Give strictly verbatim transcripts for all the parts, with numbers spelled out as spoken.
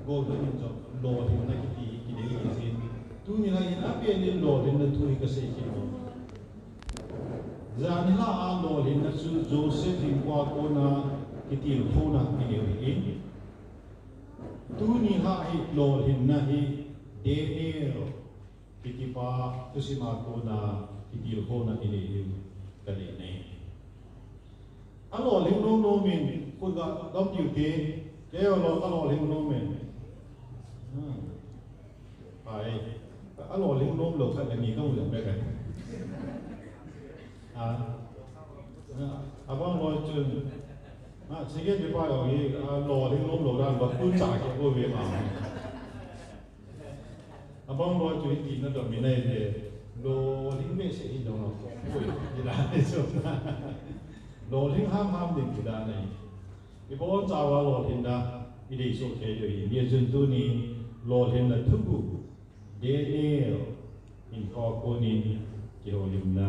Golhang in jong lolhinna kiti hi kinei ahi jin. Tuni lai hin apen in lolhinna thu hi kasei kit nom. Jan hi la a lolhinna chu Joseph hinkhoa kona kitilkhouna kinei ahi. Tuni la hi lolhinna hi Daniel kitipa thusim a kona kitilkhouna kinei hi kadei nei. Alolhing nom nom in, khut ga dom tiu te, kei alolhing nom nom in. Hmm. Ai, alolhing nom lou khat le ni kamu le me kai. Ah. Abang loi chun. Ah, sige di pa loi, alolhing nom lou dan ba kun cha ke ko ve ma. Abang loi chu hiti nadom in ahile, lolhing behseh hi jong lou, oi, ti dan ahi chu. Lolhing ham ham ding ti dan ahi. Ibon chauva lolhinna idei soh thei diu ahi. Hijeh chun tuni lolhinna thuguh Daniel hinkhoa konin kihoulimna,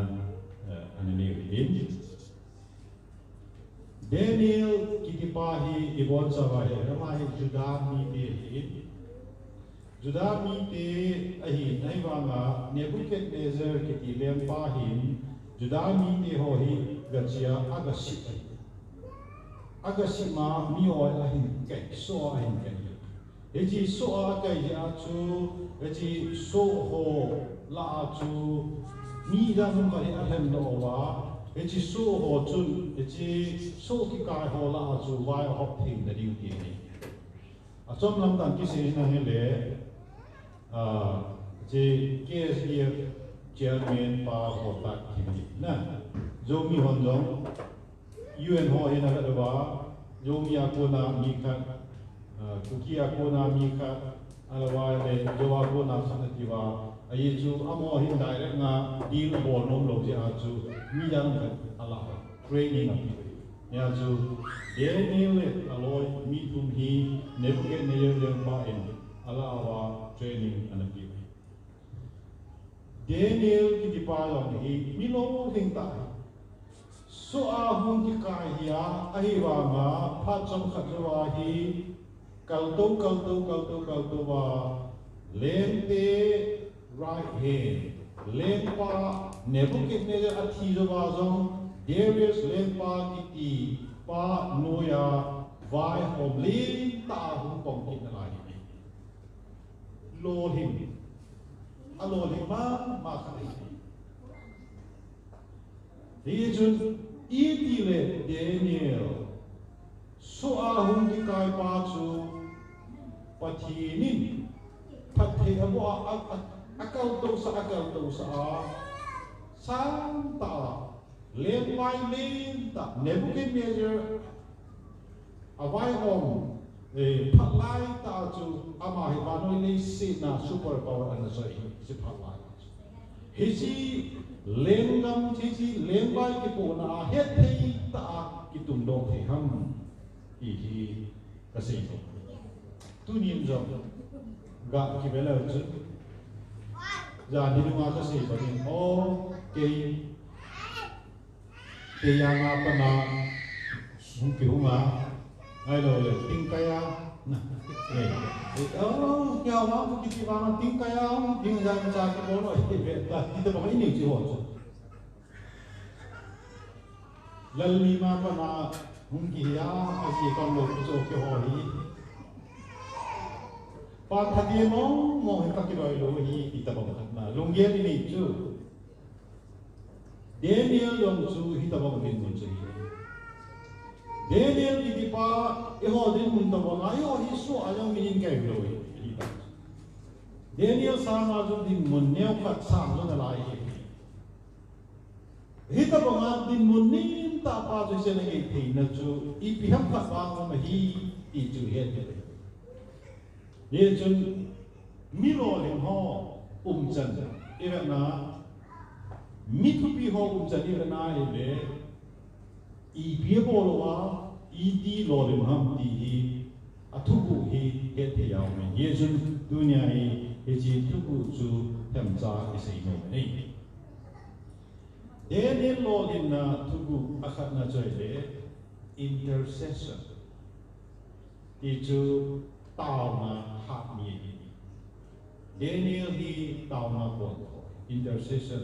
eh, ana nei u hitin. Daniel kitipa hi ibon chauva ahi, ama hi Judah mite ahi. Judah mite ahi, ahivanga Nebuchadnezzar kiti lengpa hin Judah mite ho hi gachia agasih ahi. Agasih ma miho ahin kai, soh ahin kai. Hiche soh a akai jeh a chu, hiche soh ho lah a chu, mi ijat ham khat hi alhen doh uva, hiche soh ho chun, hiche soh kikai ho lah a chu, vai ahop theina diu ti ahi. Achom lam tah in kisei na hile, ah, hiche K S D F chairman pa ho tah kiti na, Zomi hon jong, U N ho hin avet uva, Zomi a kona mi khat, ah, Kuki a kona mi khat, ahilouleh Zo a kona khat ati uva, ajeh chu amaho hin direct nga deal abol nom lou jeh a chu mi ijat ham khat ala training ape. Hijeh a chu Daniel le aloi mi thum hi Nebuchadnezzar lengpa in ala uva training ana pe. Daniel kitipa jong hi mi lolhing tah ahi. Soh a hung kikai ahi a, ahivanga phat chomkhat jouva hi kaltou, kaltou, kaltou, kaltou va, lengte right hand, lengpa Nebuchadnezzar athi jouva jong Darius lengpa kitipa noiya vaihom lentah a hung pang kit nalai ahi. Lolhing. Alolhing mama khat ahi. Hichun itile Daniel, soh a hung kikai pa chu Pathen in phatthei aboh a, a, a, akaltousah, akaltousah a, sangtah a, lengvai lentah, Nebuchadnezzar avaihom, eh, phatlai tah chu ama hi vannoi leiset a super power ana choi ahi, hiche phatlai. Hiche lenggam, hiche lengvai kipohna a hetthei tah a kitungdoh thei ham ti hi kasei nom. Tunin jong ga kivel leu chun, jan hi nunga kasei bangin, o, kei Kei janga pat a hung kihung a, ahilouleh, tingkai a, na, eh, eh, o, kei janga kiti vang a, tingkai a, hung kihung jang cha kibol lou, eh, eh, ta, ti tabang inei chi ho chu. Lal ni ma pat a hung kihi a, aji pam lou chu keiho hi. Pan thate mong mong hi kakiloi lou hi, ti tabang khat na, lunggel inei chu. Daniel jong chu hitabang dinmun chu ahi. Daniel kitipa, eiho dinmun tabang a, eiho hi soh a jong min in kai lou ahi. Daniel sanga chu dinmun neo khat sang lou nalai ahi. Hitabang a dinmun nentah pa chu hiche a nagei theina chu ipi ham khat vang um ahi ti chu het ding ahi. Hichun mi lolhing ho umchan ivet na, mi thupi ho umchan ivet na ahile, ipi abol uva, iti lolhing ham ti hi, athuguh hi hetthei a um e. Hichun tunia hi, hiche thuguh chu themcha isei nom e. Daniel lolhinna thuguh akhatna chu ahile intercession. Ti chu Taona hat mi ahi. Daniel hi taona pon, intercession.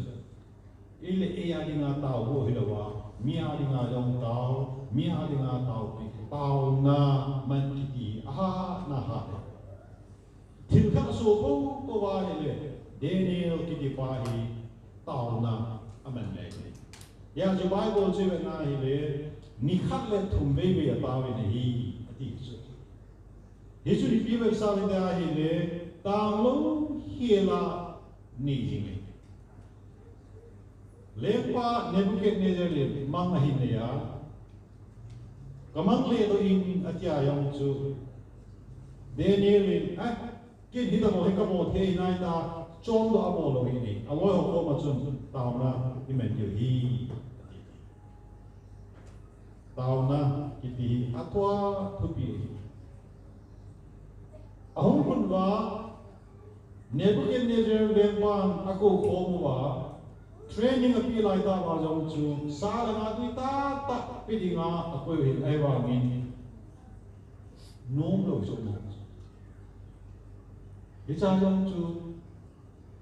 Ile ei a dinga tao bou hilou a, mi a dinga jong tao, mi a dinga taopi, taona man kiti, ahatna hat. Thil khat so bou bou a hile, Daniel kiti pa hi taona aman le. Hijeh chun Bible chu ivet na hile, ni khat le thum vei vei atao in ahi, ati chu. Hichu ipi vetsah uvem tia hile, tanglou hela nei jing e. Lengpa Nebuchadnezzar le mang ahin nei a, ka mang le doh in atia jong chu, Daniel in, ah, ken hitobang hi kabol thei nai ta, chomdoh abol lou ahi. Aloi ho koma chun, taona iman diu ahi. Taona kiti hi athua thupi ahi. Ahung lhun uva, Nebuchadnezzar lengpan akou khom uva, training apeh lai tah uva jong chu, sa le nga tui tahtah pe dinga akoi u ahin, ahivangin nomlou chu. Hiche jong chu,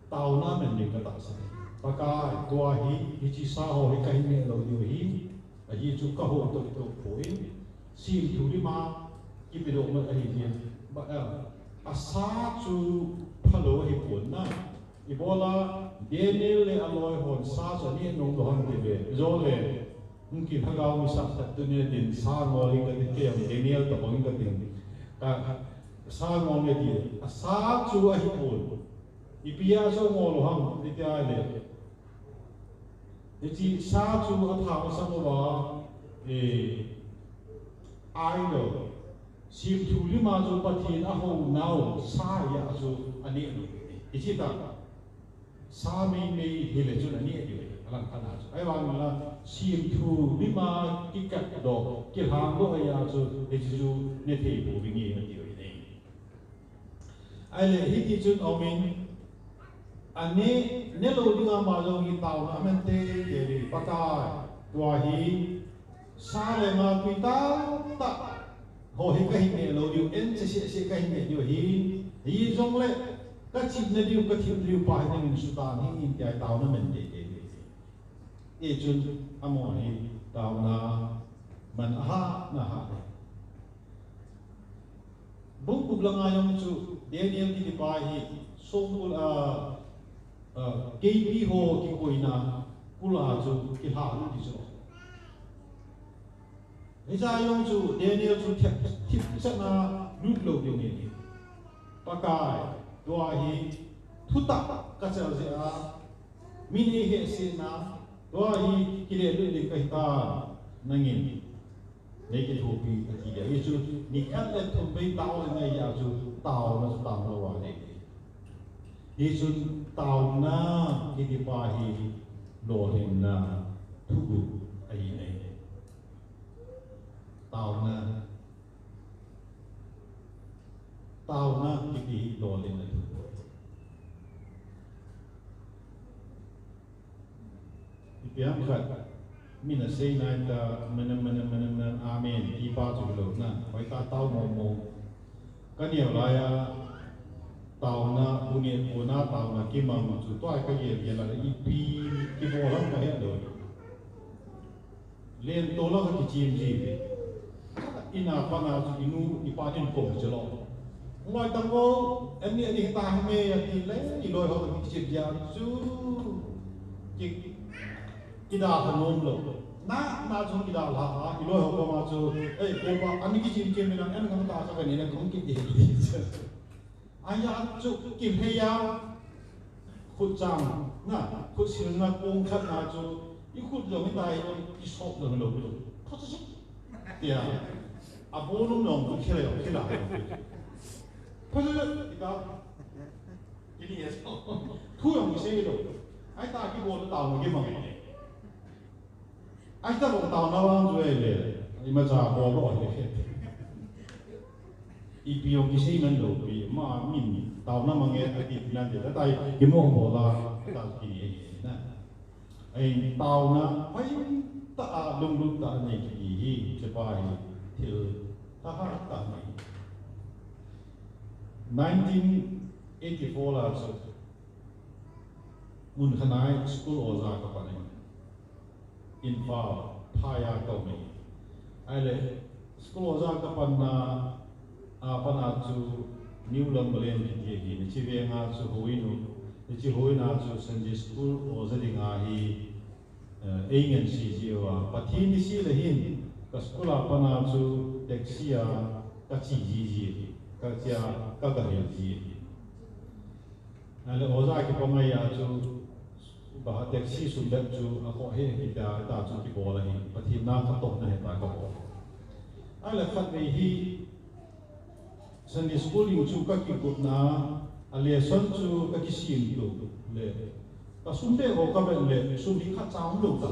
taona man ding katahsan. Pakai, tua hi, hiche sa ho hi kahin neh lou diu ahi. Ajeh chu kahou toh toh poi. Semthu lima kipedoh mat ahi jeh in. Ba, eh, asa chu phalou ahipon na. Ibola Daniel le aloi hon sa chu aneh nom lou ham ti ve. Jole, hung kit lhagao mi sah tah tuni tin sa ngol inge kati, kei jong Daniel tabang inge katin. Ka, sa ngol inge kati. Asa chu ahipon. Ipi a chu ngol u ham, iti ahile. Hiche sa chu atha masang uva, eh, idol. Semthu lima chu Pathen ahou nau sa a chu aneh lou. Hiche tah. Sa meimei hile chun aneh diu. Alang khat a chu. Ahivangin la semthu lima kikatdoh, kilhangdoh a chu, hiche chu neh thei pouvin nge ati u ahi. Ahile, hiti chun aumin, aneh, neh lou dinga ama jong hi taona aman teitei, Pakai, tua hi, sa le nga tui tahtah ho hi kahin neh lou diu, enche seh seh kahin neh diu ahi, hijongle, kachihna diu, kathip diu pa hi nangin sutan hih in tia taona aman teitei. Hichun, amaho hi, taona man ahatna hat e. Bung gup langa jong chu Daniel kiti pa hi songkul a, a, K P ho kikoina kul a chu kilha lut ti chu. Hiche jong chu Daniel chu thep, thipchan a lut lou ding ahi. Pakai, tua hi thutah kachal jeh a, min eihehsetna, tua hi kilehlut ding kahi tan, nangin nei kithopi, ati a. Hichu, ni khat le thum vei tao le nei a chu, taona chu tao lou a nei. Hichun, taona kiti pa hi, lolhinna thugup ahi nei. Taona. Taona kiti hi lolhinna thugup. Ipi ham khat, min asei nai ta, mana, mana, mana, mana, amen, ti pa chu hilou na, hoitah tao mong mong. Kaneo laiya, taona, bu neh pon a taona kimang chu, tua hi kagel gel a, ipi, kibol ham kahe lou. Lentol a kakichem ji ve. In a pat a chu inu, ipa in kou che lou. Ngoi tang o, ani, ani ta hi me ati le, iloi ho kakichem ji a chu. Ki, kidalha nom lou. Na, na chu kidalha a, iloi ho koma chu, ei, kopa, ani kichem chem mi nang, an kang ta ka ni nang kong kiti. Ahi a chu kilhei a, khut chang, na, khut silna kong khat na chu, i khut jong hitia hi, i sop jong lou lou. Pha chu chu. Tia, a bol um jong chu khilai, khilai. Pha chu chu, ita. Kini e. Thu jong kisei lou. Ahi ta kibol ta jong kimang e. Ahi ta bol taona vang chu ahile, imacha bol lou ahile. Ipi jong kisei man lou pi, ama min taona mang e ati nan de, tua hi kimo bol a, tua kini e na. Ahin taona, hoitah a lunglut tah a nei kiti hi, hiche pa hi, thil tha tah nei. Nineteen eighty-four la chu, mun khat a school oja kapan in, Imphal, Phai a kaum in. Ahile, school oja kapanna, a, pat a chu New Lumberland kiti ahi, hiche veng a chu houin u, hiche houin a chu Sunday school oja ding ahi, eh, ei ngen si ji uva, Pathen in asei le hin, ka school a pat a chu taxi a kache ji ji, kache a kaga hil ji. Ahile oja kipang a chu, ba taxi sum bep chu akhoh he kita, ta chu kibol ahi, Pathen na katohna he ta kabol. Ahile khatvei hi, Sunday school ding chu kakigotna, a lesson chu kakisim tu le, kasum bep ho kavet le, sum hi khatcha umlou ta.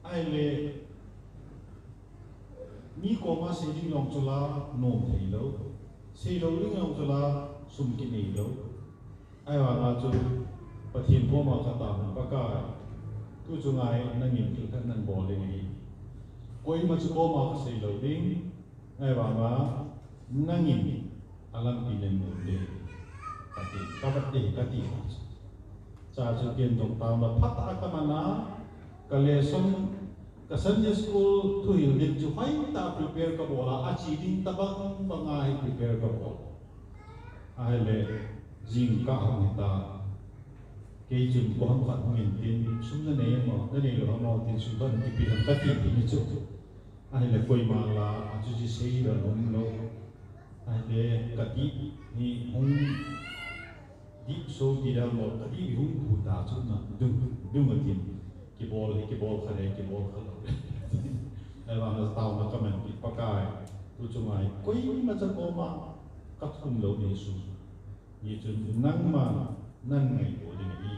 Ahile, mi koma sei ding jong chu la nom thei lou, seilou ding jong chu la sum kinei lou. Ahivang a chu Pathen koma katao in, Pakai, tu chunga hi nangin thil khat nabol ding ahi. Koima chu koma kasei lou ding. Ahivang a nangin alampi namun ding, kati, kavet ding kati. Chuche chu ken jong taona phatah a kaman a, ka lesson, ka Sunday school thuhil ding chu hoitah prepare kabol a, ache ding tabang bang a hi prepare kabol. Ahile, jingkah hung hita. Kei chun koiham khat hung in tin, sum nanei mo, nanei lou ham tin sum khat kipe ham kati ti ni chu. Ahile koima la, achu ji sei da nom lou. Ahile kadip ni hung dip so ti da lou, kadip hung pu ta chu na, dung, dung atin. Kibol, kibol kha le, kibol kha lou. Ahivang a taona kaman kit Pakai. Tu chunga hi, koima cha koma kathum lou ni su. Hichun nangma nang ngaito ding ahi,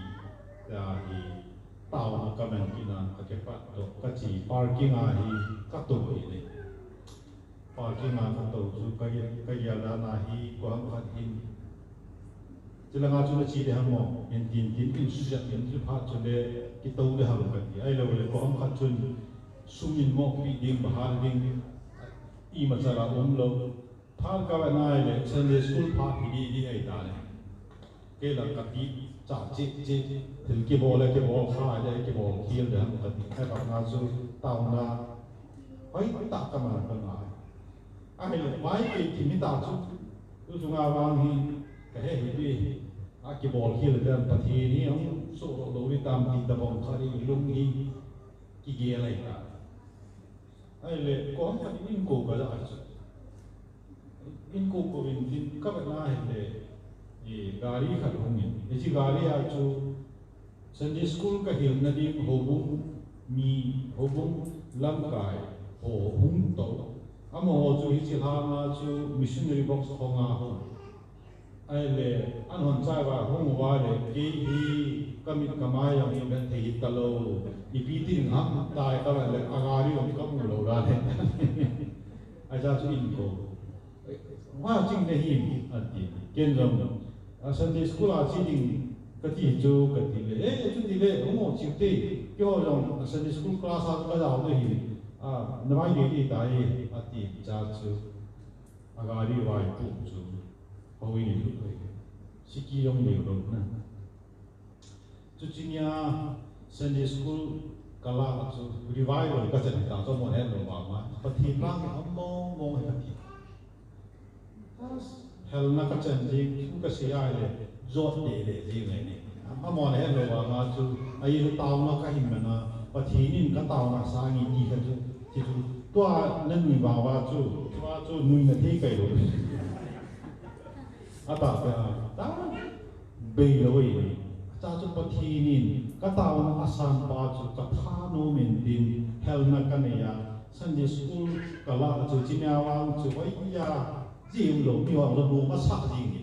tia hi taona kaman kit na, kakipat toh kache parking a hi katou ahi le. Parking a katou chu ka, kagel dan a hi koiham khat hin, "Chilanga chu nache ding ham mo?" Hin tin tin, in sujat in chu phat chule kitou ding ham kati. Ahilou le koiham khat chun sum in mo pi ding, bahal ding, imacha la umlou. Phat kavet na ahile, Sunday school phat hi di di ahi ta le. Kei la kati cha che che, thil kibol le kibol kha le kibol khel le ham kati. Ahivang a chu taona hoitah kaman kit na. Ahile, vai kei ti mi ta chu, tu chunga vang hi, kahe hi di, akibol khel le Pathen hi hung soh lou lou ding tam ti tabang kha di lung hi kigel ahi ta. Ahile, koiham khat in ko kaja ahi chu. In ko ko in tin kavet na ahile, e, gari khat hung in. Hiche gari a chu Sunday school kahilna ding houbung mi, houbung lamkai ho hung tou. Amaho chu hiche lhang a chu missionary box khong a hung. Ahile, an hon chai uva, hung uva le, kei hi, kamit kamai jong hi, kathei talou. Ipi ti ding ham, tai kavet le, agari jong kamu lou dan le. Acha chu in ko. Wa ching le hi, ati. Ken jong, a Sunday school a che ding, kati chu, kati le. Eh, chuti le, hung o ching te. Keiho jong, a Sunday school class a kajao te hi. A, navai de de tai, ati, cha chu. Agari vai pu chu. Houin in lut ahi. Siki jong neo lou na. Chuche nia Sunday school kala chu revival kachan ta chu amahon ahet lou vang a. Pathen lang hi among mong hi kati. Helna kachan jing thu kasei ahile jot le le jing ahi. Amahon ahet lou vang a chu, ahi taona kahin man a, Pathen in kataona sang e ti kha chu, ti chu, tua nanui vang uva chu, tua chu nuina thei kai lou. Ata pe a, ta bei lou e. Acha chu Pathen in, kataona asan pa chu, kathanom in tin, helna kanei a, Sunday school kala chu, chuche nia vang chu, hoiya, ji umlou, mi vang lou, lou masa jing e.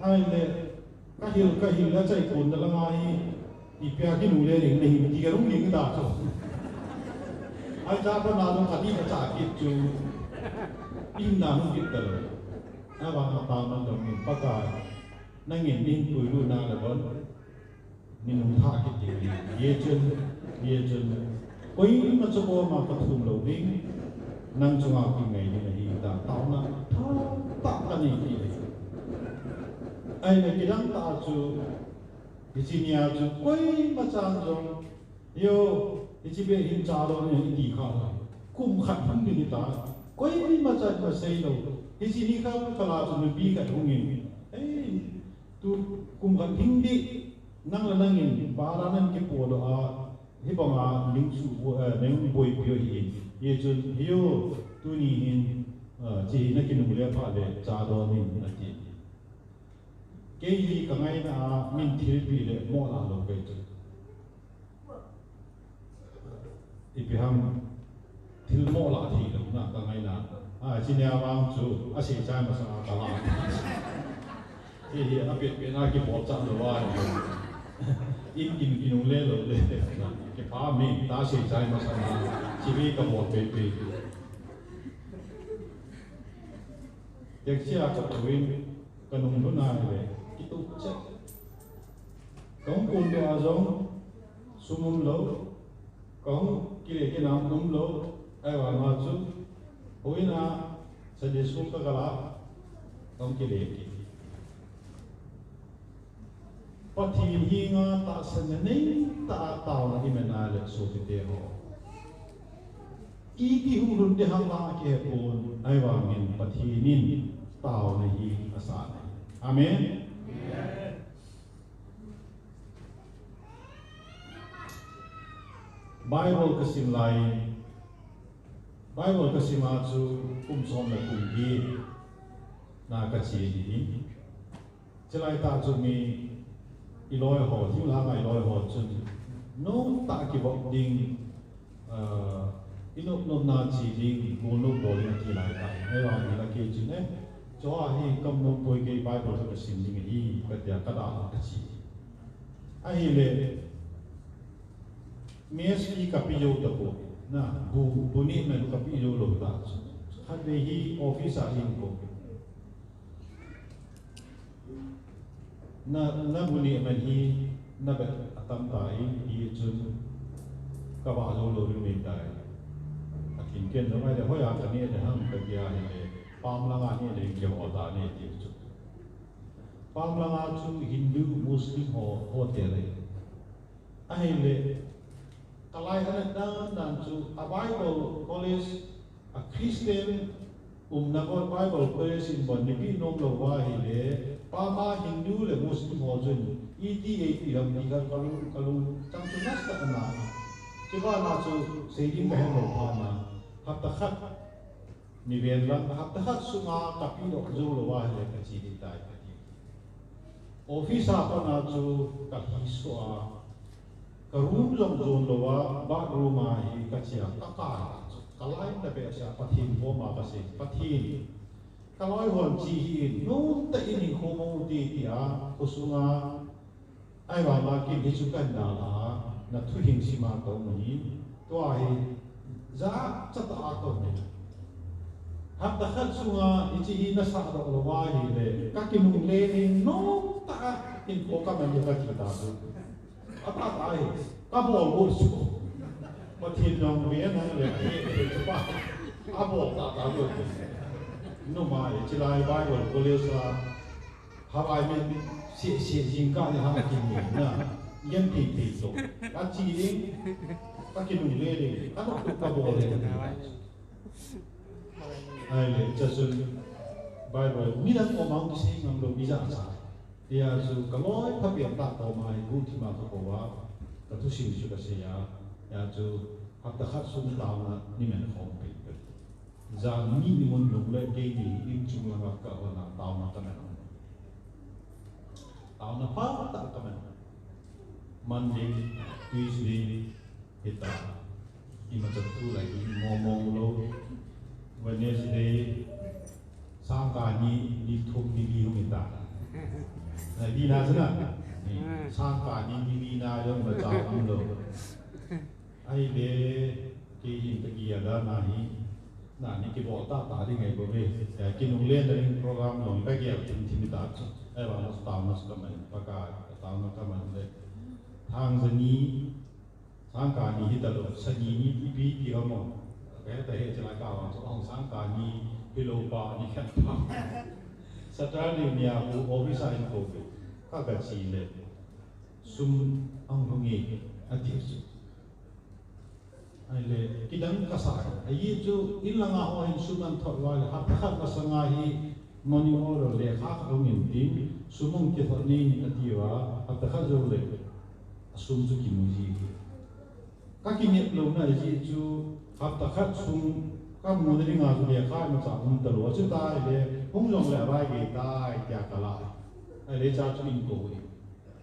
Ahile, kahil, kahil, achai kon na langa hi, ipi a kinu le ding nahi, ti kalung ding ta chu. Ahi cha pa na lung kati kacha kit chu, in na lung kit talou. Ahivang a taona lou in Pakai, nangin nei puilut na le bon. Nei nung tha kit ding ahi. Hichun, hichun. Koima cha koma kathum lou ding. Nang chunga kingai ding ahi. Taona tha tah kanei kit e. Ahile kidang tah chu, hiche nia chu koima chan jong, yo, hiche beh hin cha lou ni iti kha. Kum khat hung ding hita. Koima chan ma sei lou. Hiche ni kha kala chu nupi khat hung in. Ei, tu kum khat hing di, nang le nang in, bara nan kipo lou a, Hibanga ning chu, eh, ning boipi u hi. Hichun, hiu, tuni hin, eh, hiche hi nakinungle phat le, cha don in ati. Kei hi kangaina a, min thilpeh le, mo la lou kei chu. Ipi ham, thil mo la thei lou na, kangaina. A, hiche nia vang chu, asei chai masa a kala. Hiche hi apet pet na kibol chan lou a. In kin kinungle lou le. Kipah mi, ta sei chai masa na. Hiche hi kabol pet pet. Taxi a katouvin, kanung lhun a le, kitoh chet. Kahung kon doh a jong, sum um lou. Kahung kile kit na um lou, ahivang a chu, houin a Sunday school kakal a, kahung kile kit. Pathen henga tahsanna neitah a taona iman a le sopite ho. Iti hung lhun ding ham vang akihepon, ahivangin Pathen in taona hi asah ahi. Amen. Bible kasim lai, Bible kasim a chu kum som le kum get na kache ahi. Chulai tah chu mi iloi ho, thinglhang a iloi ho chun, nungtah kivop ding, ah, inop nopna che ding, golnop bol ding ati lai tah. Ahivangin kei chun, eh, chua hi kanom poi, kei Bible kasim ding ahi, katia kadalha kache. Ahile, mess fee kapeh jou tapoi, na, bu, bu neh man kapeh jou lou tah chu. Khatvei hi office a hin ko. Na, na bu neh man hi, na beh atam tai, hichun kavah jou lou ding nei tai. Akin ken jong ahile, hoiya kaneh ding ham kati ahile, pam langa neh leng kihol ta neh ti chu. Pam langa chu Hindu, Muslim ho hotel ahi. Ahile, kalai alet dan dan chu, a Bible college, a Christian umna kon Bible college in bon nipeh nom lou va ahile, pam a Hindu le Muslim ho chun, iti eipeh ham ti kha kalung, kalung chang chu nasatah ana. Chubana chu sei ding kahet lou phat na, hapta khat, niven lang, hapta khat sunga kapeh doh jou lou va ahile kache ding tai kati. Office a pat na chu kalhi soh a, ka room jong jon lou a, bathroom a hi kache a, kakai a chu, kalai na behseh a, Pathen koma kasei, Pathen, kaloi hon che hih in, nomtah in hinkho mong ute tia, khosunga, ahivanga kin hichu kahin dalha a, na thuhing sim a kaum ahi, tua hi, jachat tah a kaum ahi. Hapta khat sunga hiche hi nasah doh lou va ahile, kakinungle ding nomtah a hinkho kaman ding kati ta chu. Atah tah ahi, kabol bol chu. Pathen jong ve nang le, ve, ve chu pa. Abol tah tah bol. Numa hiche lai Bible college a, Hawaii men se, se jingkah ni ha kini na. Yen ti ti so. Kache ding, kakinungle ding, kanop kabol ding. Ahile, chuchun Bible, midang koma kisei ngam lou, ijat cha. Hijeh chun kaloi phabep tah koma hi guhthim a kakou a, kathusim chu kasei a. Hijeh chun hapta khat sung taona niman khom peh peh. Jan ni ni mun lou le kei ni in chung langa kahon a taona kaman. Taona phatah kaman. Monday, Tuesday, hita. Imacha thu lai hi mong mong lou. Wednesday, sangkah ni, ni thum ni li hung hita. Na di na sana. Sangkah ni, ni li na jong imacha um lou. Ahile, kei hin kagel dan ahi, nani kibol tah tah ding ahi bouve. Eh, kinungle na ding program jong kagel thim thim ta chu. Ahivang a chu taona chu kaman, Pakai, taona kaman le. Thangja ni, sangkah ni hita lou, sani ni, ipi ti ham mo. Kahe ta he chila ka vang chu, ahung sangkah ni, Hilou pa ni khat pa. Saturday nia khu office a hin kou ve. Ka gache le. Sum ahung lhung e, ati chu. Ahile, kidang kasa. Ahi chu, in langa ho hin sum ahin thot uva le, hapta khat masanga hi, money order lekha khat hung in tin, sum hung kithot in, ati uva, hapta khat jou le, asum chu kimu ji. Ka kinep louna jeh chu, hapta khat sung, ka muna dinga chu lekha imacha um talou, chuti le, hung jong le abai gei tai, tia ka la. Ahile cha chu in kou e.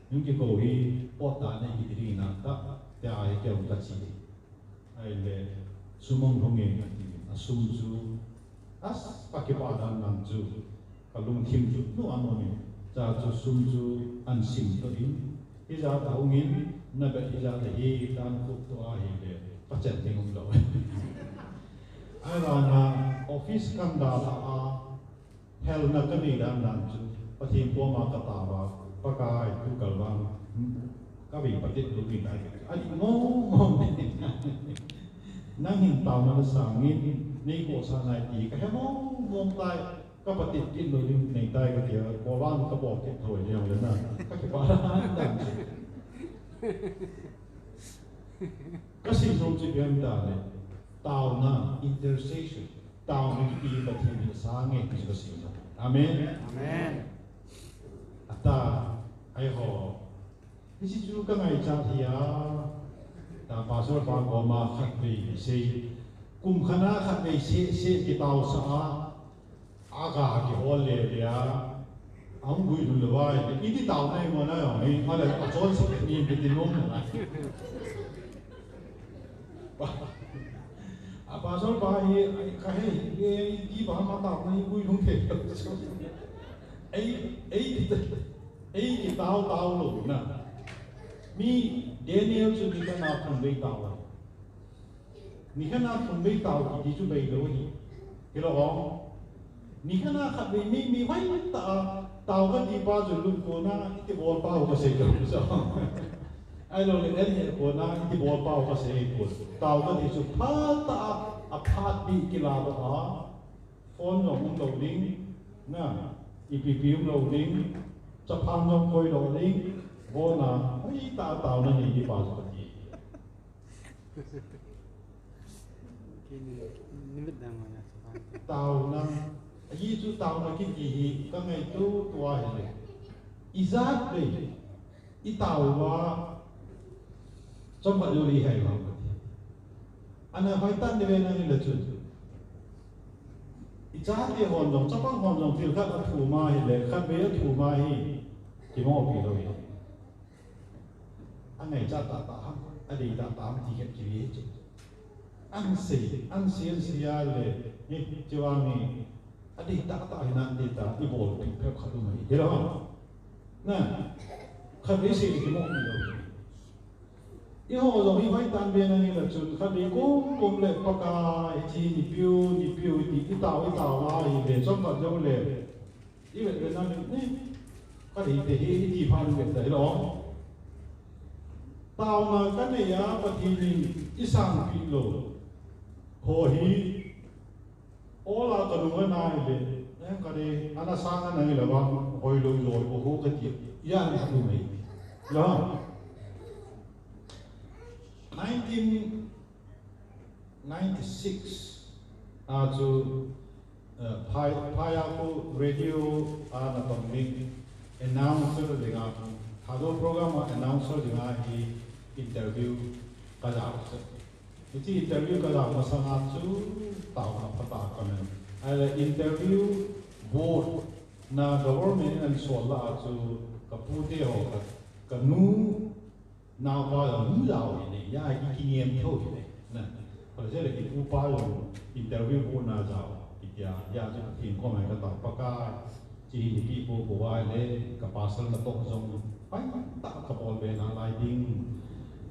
Hung kikou hi, pot dan nei kiti ding in ata, tia hi keu ka chi. Ahile, sum hung lhung e, ati. Asum chu, as, ka kipah dan dan chu. Ka lungthim chu, nu anom in, cha chu sum chu ahin sim to in, hijat a hung in, na bet hijat a hi, tan khu to ahile, pachat ding um lou. Ahivanga, office kan dalha a, helna ka nei dan dan chu, Pathen koma ka tao a, Pakai, tu kal vang, ka vei pate tu ding ahi. Ani mo, mo. Nang hin taona na sangin, nei kosah nai ti, ka he mo, mo tai. Ka pate kit lou ding nei tai ka tia, bol vang ka bol kit thoi leng le na, ka kipah dan dan. Ka sim nom chu ipi ham itile, taona, intercession, taona kiti Pathen in asang e ti chu ka sim nom. Amen. Amen. Ata, eiho. Hiche chu ka ngaichat hi a. Ta pastor pa koma khatvei sei. Kum khat a khatvei sei, sei kitaosah a. Aga kihol le le a. Ahung guilhun lou vai. Iti taona mo na jong hi. Ahile achonset ni kiti nom na. A pastor pa hi, ka he, iti pa ma taona hi guilhung thei. Ei, ei, ei kitao tao louna. Mi Daniel chu ni khat a thum vei tao. Ni khat a thum vei tao kiti chu bei lou hi. Hilou ham. Ni khat a khatvei mi, mi hoitah a tao kati pa chu lut kona, iti bol pa ho ka sei lou chu. Ahilou le, en he kona, iti bol pa ho ka sei kona. Tao kati chu phat tah a, aphat pi kila lou a. Phone jong um lou ding, na, ipi pi um lou ding, chapang jong koi lou ding, bona, hoitah a taona nei di pa chu kati. Kini, nimit dang ma na sa pa. Taona, ahi chu taona kiti hi, ka ngaito tua hi le. Ijat le, i tao uva, chomkhat jou le i hai uva. Ana hoitah in ve nang le chun. I chate hon jong, chapang hon jong, thil khat athum a hi le, khatvei athum a hi, kimopi lou hi. Angaichat tah tah ham, adei tah tah ham ti khat kive chu. An sei, an sei, an sei a le, ni, chevang ni, adei tah tah hi nan dei tah, i bol pi phe khat um ahi. Hilou ham. Na, khatvei sei le kimopi lou. Eiho jong i hoitah in ve nang le chun, khatvei kum kum le Pakai, hiche ni piu, ni piu, ti, i tao, i tao a hi le, chomkhat jou le. I vet vet na ni, ka dei te hi, i ti phat i vet ta hilou. Taona ka nei a, Pathen in i sangpi lou. Ho hi, ola ka nung a nai le, eh, ka dei, ana sang a nai le ba, hoilou lou, ho, ho ka ti, ya na tu mai. La. Nineteen ninety-six a chu, eh, phai, phai a khu radio a na pang ding announcer dinga, Thadou program a announcer dinga hi interview ka ja u chu. Hiche interview ka ja masang a chu taona phatah a ka nei. Ahile interview board na government in an sol lah a chu ka pu te ho ka, ka nu Naopa jong hung jao hi ne, ya i kinem thou hi ne. Na, pa jeh le i pu pa jong interview board na jao, kitia, ya chu Pathen koma ka tao Pakai, hiche hi nipi po po a le, ka pastor natoh jong, pai tah ka bol be nalai ding,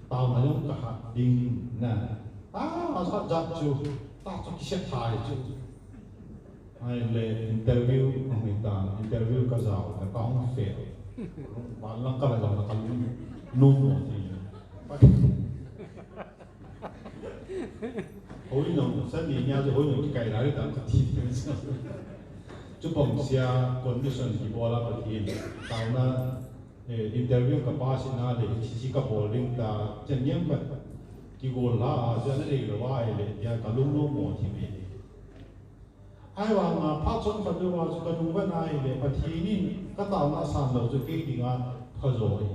taona jong ka hat ding, na. Ta, ajat jat chu, ta chu kiset thei chu. Ahile interview, ahung hi tan, interview ka jao, ka hung fail. Van lang ka la jao, ka lung nom mo ti. Hoi no, san Nia chu hoi nung kikai lai tam ka ti. Chu pom sia condition kibol a Pathen. Taona, eh, interview ka pass na le, hichi ka bol ding ta, chen niam ka kigol la a, chu na le lo wa le, tia ka lung lo mo thi me. Ahivang a, phat chomkhat le va chu ka nung va na le, Pathen in ka taona san lo chu kei dinga pha jo ahi.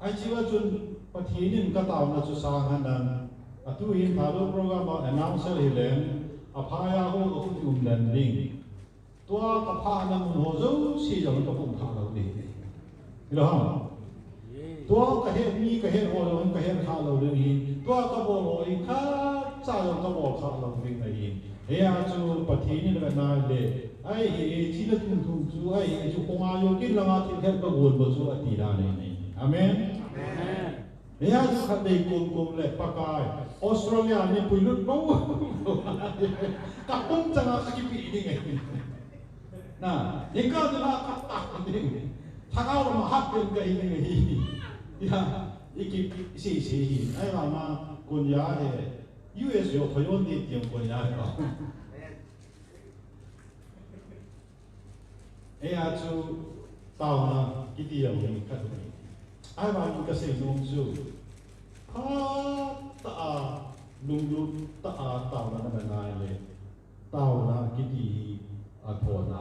Ahi chu va chun Pathen in ka taona chu sang han nan, atu hin Thadou program a announcer hi leng, a pha ya ho ka hung um dan ding. Tua ka phahna mun ho jouse jong ka pum kha lo ding. Hilou ham? Tua ka het mi ka het ho jong ka het kha lo ding ahi. Tua ka bol ho hi khat cha jong ka bol kha lo ding ahi. Hia chu Pathen in ka na le. Ai hi, chi na thum thum chu, ai hi chu kong a yo kin langa thil het ka gon bo chu ati dan ahi. Amen. Amen. Hia chu khatvei kum kum le Pakai, Australia ni pui lut bo. Ka pum changa ka kipi ding e. Na, ni ka ni la ka ta ding. Thagau ma hat pen ka hi ding hi. Ya, i kipi si si hi. Ai ma ma kun ya he. U S yo phayon ti tiang kun ya he. Hia chu taona kiti jong hi khat ahi. Ahivangin ka sei nom chu, phatah a, lunglut tah a taona na man a le, taona kiti hi athona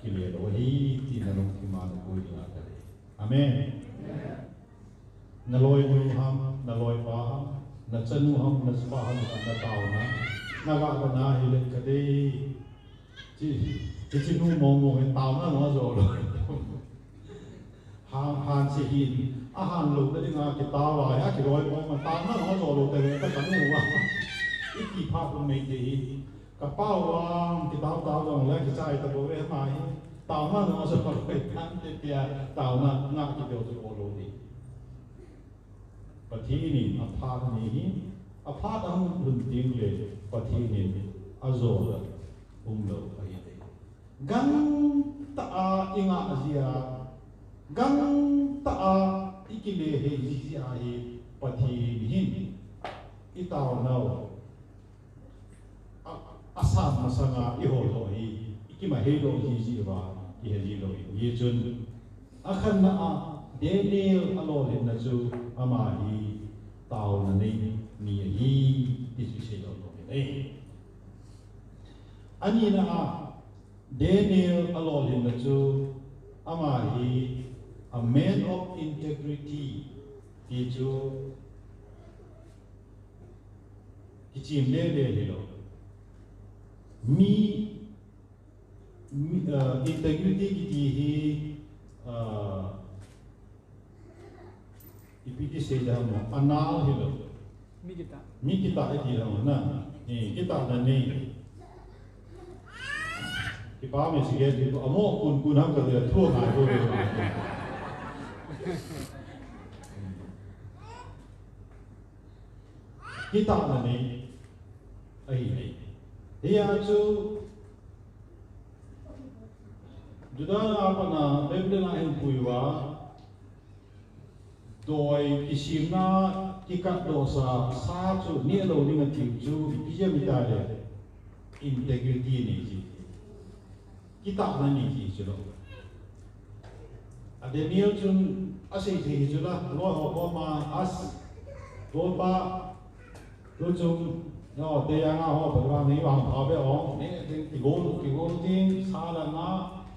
kile lou ahi, ti na lungthim a na koi ding a ka le. Amen. Na loinu ham, na loipa ham, na chanu ham, na chapa ham, na taona na ga na hi le ka dei. Chi, chi, chi nu mong mong hin taona nung a jo lou. Han, han si hin, a han lou na dinga kitao a, a kiloi mong mong taona nung a jo lou te le ka ka nu a. I ti pha kun mei te hi. Ka pau a, kitao tao jong le kichai ta bo ve ma hi. Taona nung a jo lou te kan te tia, taona nga ki beu tu lou ni. Pathen in aphat ni hi, aphat a hung lhun ding le Pathen in ajol a um lou ahi. Gangtah a i ngah jia, gangtah a i kile hei jia hi Pathen hin i taonau a, a san masanga i hol lou hi, i kimahei lou hi ji va, i he ji lou hi. Hichun, a khatna a, Daniel a lolhinna chu ama hi taona nei mi ahi, ti chu sei lou lou hi. A nina a, Daniel a lolhinna chu ama hi a man of integrity, ti chu Kichim lele hilou. Mi, mi, ah, integrity kiti hi, ah, ipi ti sei dam mo, anal hilou. Mi kitah. Mi kitah iti dam mo na. Ni kitah na nei. Kipa mi sige ti amo kun kun ham ka dia thu ngai ko. Kitahna nei ahi nei. Hia chu Judah na a pat a Babylon a hin pui uva, doi kisimna kikatdohsa sa chu neh lou ding atiu chu ipi jeh a mi ta le integrity nei ji. Kitahna nei ti chu lou. A Daniel chun asei thei hi chu la, loi ho koma as, Loi pa, tu chung, no, te yang a ho, pa vang ni vang pha be ong, ni, ni, kigol, kigol ting, sa la na,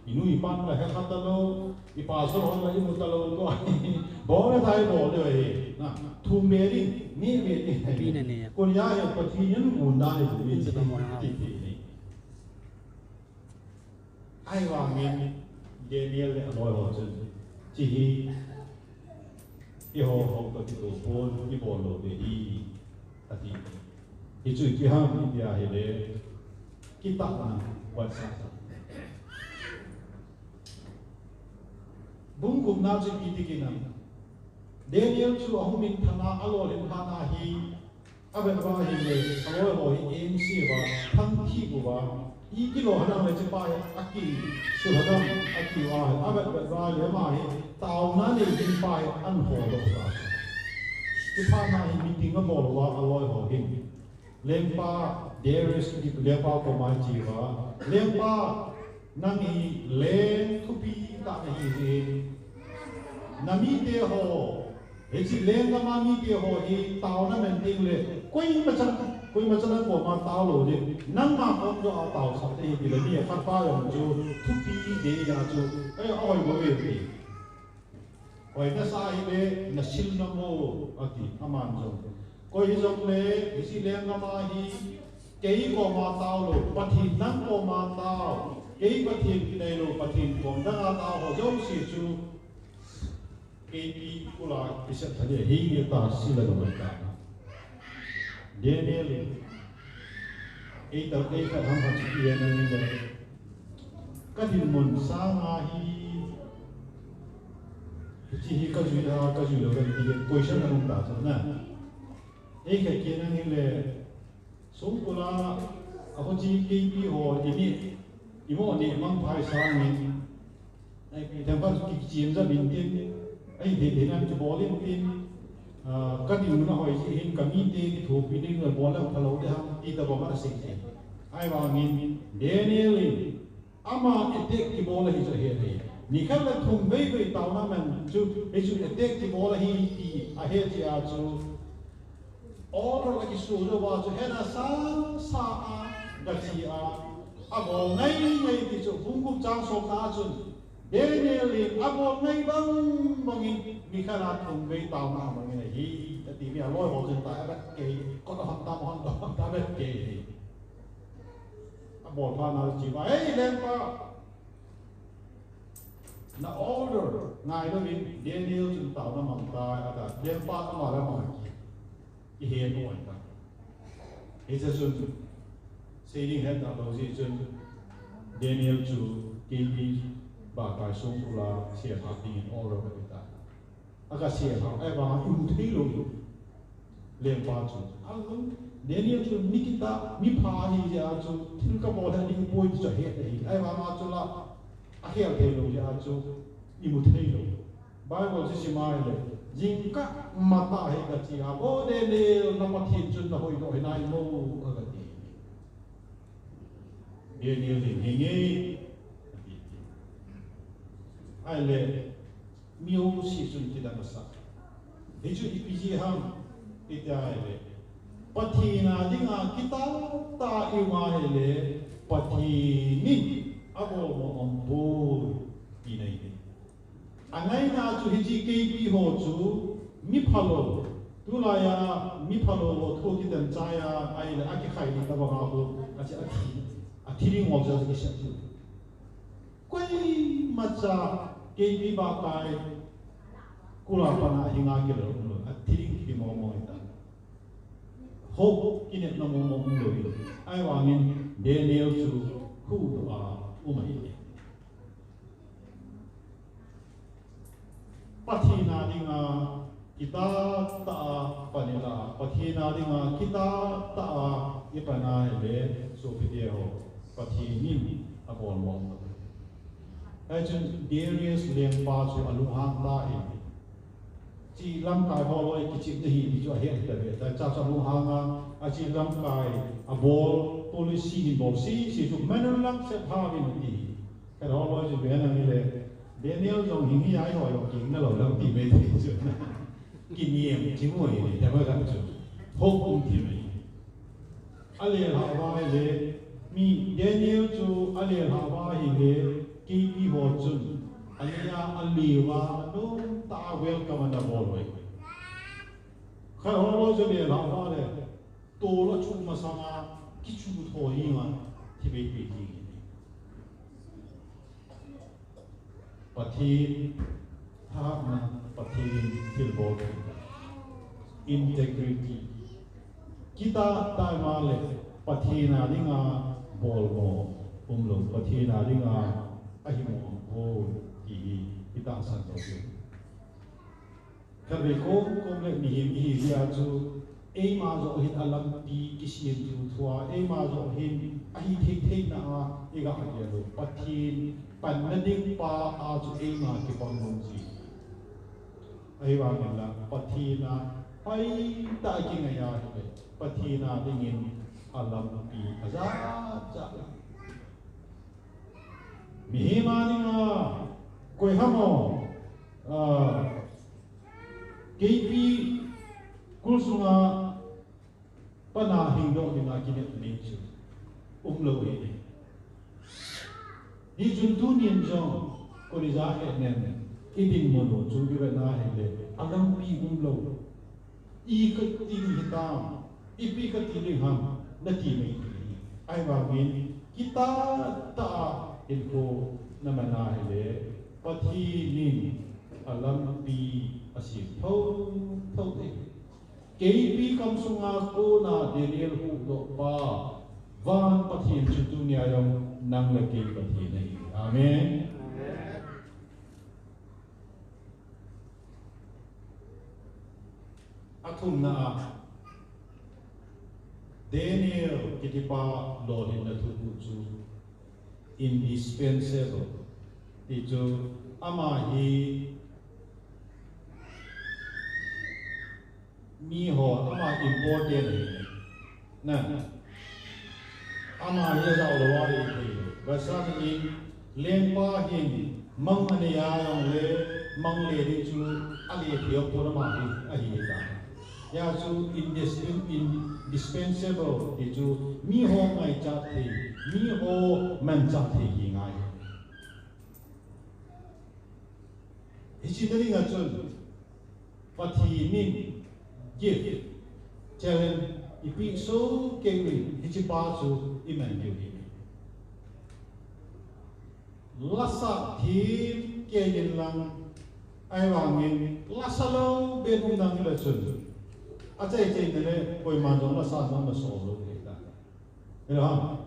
i nu i pa la he kha ta lou, i pastor hon la i mu ta lou, tu, bol le tai bol le he, na, thum be ding, ni be ding. Pi na ne. Kon ya he Pathen in mun dai, ni, ti, ti, ti, ni. Ahivangin Daniel le aloi ho chun, "Chi hi, eiho ho toh kitoh pon, ibol lou ve hi," ati. Hichu ipi ham itia ahile, kitahna vetsahna. Bung gupna chu ipi ti kit em. Daniel chu ahung minthanna, alolhin phatna hi, Avet uva ahile, aloi ho hi engse uva, thangthip uva, i kilolhin le hichepa hi akisuhhadam, ati uva hi, avet vet uva ahile ama hi, taona nei ding pa hi ahin hol doh uva. Chuphat na hi meeting abol uva, aloi ho hin. Lengpa Darius kiti lengpa koma hiche va, lengpa, nang hi leng thupi tah nahi jeh in, na mite ho, hiche lenggam a mite ho hi taona man ding le, koima chan, koima chan nang koma tao lou ding, nangma kom joh a taosah ding ahi ti le, mi khat pa jong chu thupi ding ahi a chu, eh, ahoi bou ve ti. Hoi nasa hile, nasil nom o, ati, aman jong. Koi hijongle, hiche lenggam a hi, kei koma tao lou, Pathen nang koma tao, kei Pathen tailou, Pathen kom dang a tao ho jouse chu, keipi kula kisep tha le, hi ta sila lou ta. Daniel in, ei ta, ei khat ham khat chu i en in le, ka dinmun sanga hi, hiche hi ka jui a, ka jui lou ka ti, question a um ta chu na. Ei khat kian in le, songkul a, a kho chi keipi ho, i ni, i mo ni mang phai sangin, Ai, themkhat chu kichim jat in tin, ai, thei thei nan kibol in tin, ah, ka dinmun ahoi jeh hin ka mite kithopi ding le bol le phalou ding ham, ti tobang a sei te. Ahivangin Daniel in ama attack kibol ahi chu ahet e. Nikhat le thum vei vei taona man chu, hichu attack kibol ahi ti ahet jeh a chu, Order akisu jou va chu hena sasa a, gachi a, abol ngai ngai ti chu bung gup chang somna a chun, Daniel in abol ngai bang bangin nikhat a thum vei taona bangin ahi, ati mi aloi ho chun ta avet kei, kot ahon tam, ahon tam, ahon tam avet kei ahi. Abol phat na chu chi va, "Ei, lengpa, na order ngai louvin Daniel chun taona mang tai," ata, lengpa ama le ama kihen u ahi tai. Hiche chun, sei ding hetna lou jeh chun, Daniel chu keipi bakai songkul a sel hah dingin order ape tai. Aga sel hah, ahivang a imu thei lou. Lengpa chu, alung, Daniel chu mi kitah, mi pha ahi jeh a chu, thil kabol hih ding ipoi ti chu ahet ahi. Ahivanga chu la, akhel thei lou jeh a chu, imu thei lou. Bible chu sim a ahile, jingkah matah hi gachi a, "O Daniel, na Pathen chun nahoidoh hinai mo," agati. Daniel in, "Henge," ati. Ahile, mi jouse chun kidang asa. Hichu ipi jeh ham, iti ahile, Pathen a dinga kitah tah a i um ahile, Pathen in abol mo aumpoi, tina ahi. Angaina chu hiche keipi ho chu mi phalou. Tulai a mi phalou ho thu kiten chai a, ahile akikhai ni tabang a ho, achi athi, athi ding ho chu akisei chu. Koimacha keipi bakai kul a pat a hinga kilou lou, athi ding kimomo ahi tai. Hope kinepna momo umlou ahi. Ahivangin Daniel chu huhdoh a um ahi. Pathen a dinga kitah tah a pan ila, Pathen a dinga kitah tah a ipan ahile, sopite ho, Pathen in abol mo. Hichun Darius lengpa chu alunghang tan, hiche lamkai holoi kichepna ahi ti chu ahet tave. Chuche chu alunghang a, hiche lamkai abol policy hin bol sese chu manun lang set ha vin ti. Khat holoi chu ipi ham itile, Daniel jong hing hi a, eihoi jong kingna lou lang ti mai thei chu. Kinem chimoi ni, tabang khat chu. Hope um ti mai. Alelhah uva ahile, mi Daniel chu alelhah uva ahile, keipi ho chun, alei a, alei uva, anomtah a welcome ana bol uve. Khat holoi chu alelhah uva le, tol achuh masang a, kichu tho hi ma, thi bei bei ding. Pathen thahatna, Pathen thilbol theina, integrity. Kitah tah a um le, Pathen a dinga bol mo umlou, Pathen a dinga ahi mo umpoi, ti hi itahsan lou ding. Khatvei kom kom le mihem ihi jeh a chu, eima joh hin alampi kisem thuthu a, eima joh hin ahi thei theina a, iga gel u. Pathen panna ding pa a chu eima kipang nom ji. Ahivangin la, Pathen a hoitah a kingai a hile, Pathen a dingin alampi ajat jat. Mihem a dinga koi ham o, ah, keipi kul sunga pana hingdoh dinga kinep nei chu umlou ahi. Hichun tunin jong koi ija he nem, idinmun u chu ivet na hile alampi umlou. Ikhat ti hitam, ipi kati ding ham, nati mai thei. Ahivangin kitah tah a hinkho naman a hile, Pathen in alampi asem thotho thei. Keipi kam sunga kona Daniel huhdoh pa, van Pathen chu tunia jong nang le kei Pathen ahi. Amen. Athumna a, Daniel kitipa lolhinna thuguh chu indispensable. Ti chu ama hi miho ama important ahi. Na. Ama hi ajao lou a lei thei lou. Vaisan in lengpa hin mang anei a jongle mang le ding chu ale thei pon ama hi ahi ta. Hijeh chun indis-, indispensable ti chu miho ngaichat thei, miho manchah thei hi ngai. Hiche na dinga chun Pathen in gift, talent, ipeh sohkei uvin, hichepa chu iman diu ahi. Lasah themkei in lang, ahivangin lasa lou ben um nang hile chun, achai chaina le koiman jong lasa jong nasol lou ahi ta. Hilou ham?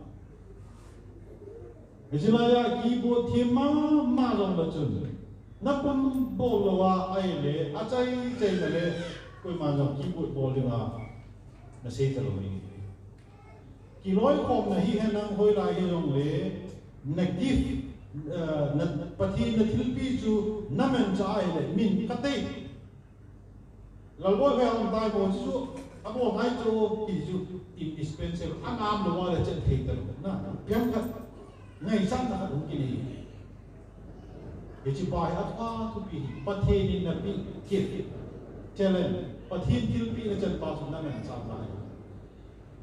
Hiche laiya keyboard them mama jongle chun, napum bol lou a ahile, achai chaina le koiman jong keyboard bol dinga nasei talou ding. Kiloikhomna hi henlang hoilai hijongle, na gift, eh, na Pathen na thilpeh chu namanchah ahile, min katei. Lalboi hoi a um tai bou chu, abol ngai chu, ti chu, indispensable, angam lou a le chen thei talou na, piang khat, ngaichatna khat hung kinei. Hichepa hi apha thupi hi, Pathen in napeh, gift, talent, Pathen thilpeh nachan pa chu namanchah ngai.